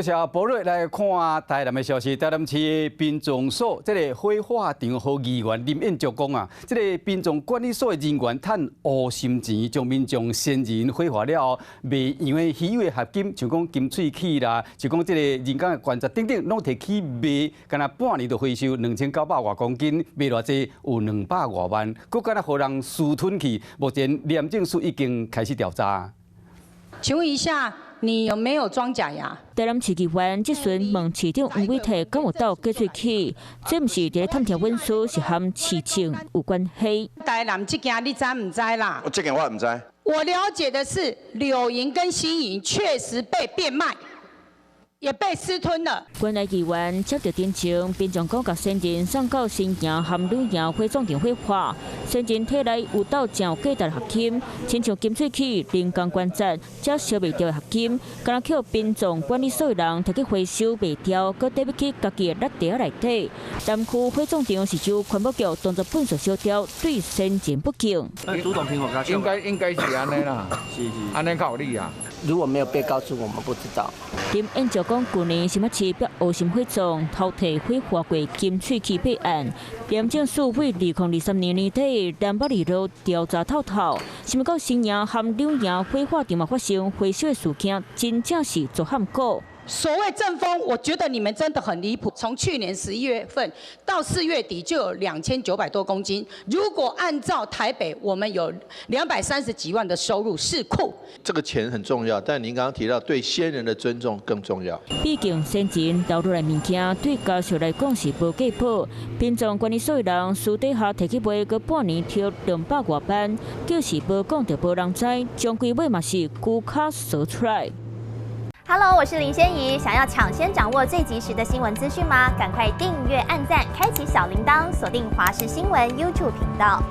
謝寶瑞。來看台南的消息，台南市殯葬所這个火化場予議員林彥祝講啊，這个殯葬管理所的人員趁烏心錢，將民眾先人火化了後袂用的稀有的合金，像講金喙齒啦，就講這个人工的關節等等，攏提去賣，干焦半年就回收2900外公斤，賣偌濟有200外萬，閣敢若予人私吞去。目前廉政署已經開始調查。請問一下，你有沒有裝假牙？台南市議員質詢問市長黃偉哲，敢有鬥假喙齒？這毋是佇咧探聽隱私，是和市政有關係。台南這件你知毋知啦？我這件我毋知。我了解的是，柳營跟新營確實被變賣，也被私吞了。關內議員接著陳情，民眾講共先人送到新營和柳營火葬場火化，先人體內有鬥誠有價值合金，親像金喙齒、人工關節，這燒袂掉的合金，敢若予殯葬管理所的人提去回收賣掉，閣綴欲去家己的垃袋仔內底。南區火葬場是由環保局當作糞埽燒掉，對先人不敬。應該是按呢啦，是是，按呢較有理啊。如果沒有被告知，我們不知道。林彥祝講，舊年新北市北烏心火葬偷提火化過金喙齒弊案，廉政署對2023年年底南北二路調查透透，想袂到新營和柳營火化場嘛發生回收的事件，真正是足罕過。所謂政風，我覺得你們真的很離譜。從去年11月份到4月底就有2900多公斤。如果按照台北，我們有230幾萬的收入市庫。這個錢很重要，但您剛剛提到對先人的尊重更重要。畢竟先人留落來物件，對家屬來講是無價寶。殯葬管理所的人私底下提去賣，閣半年提200外萬，就是無講就無人知，終歸尾嘛是龜跤趖出來。 Hello，我是林仙怡。想要搶先掌握最及時的新聞資訊嗎？趕快訂閱、按讚、開啟小鈴鐺，鎖定華視新聞 YouTube 頻道。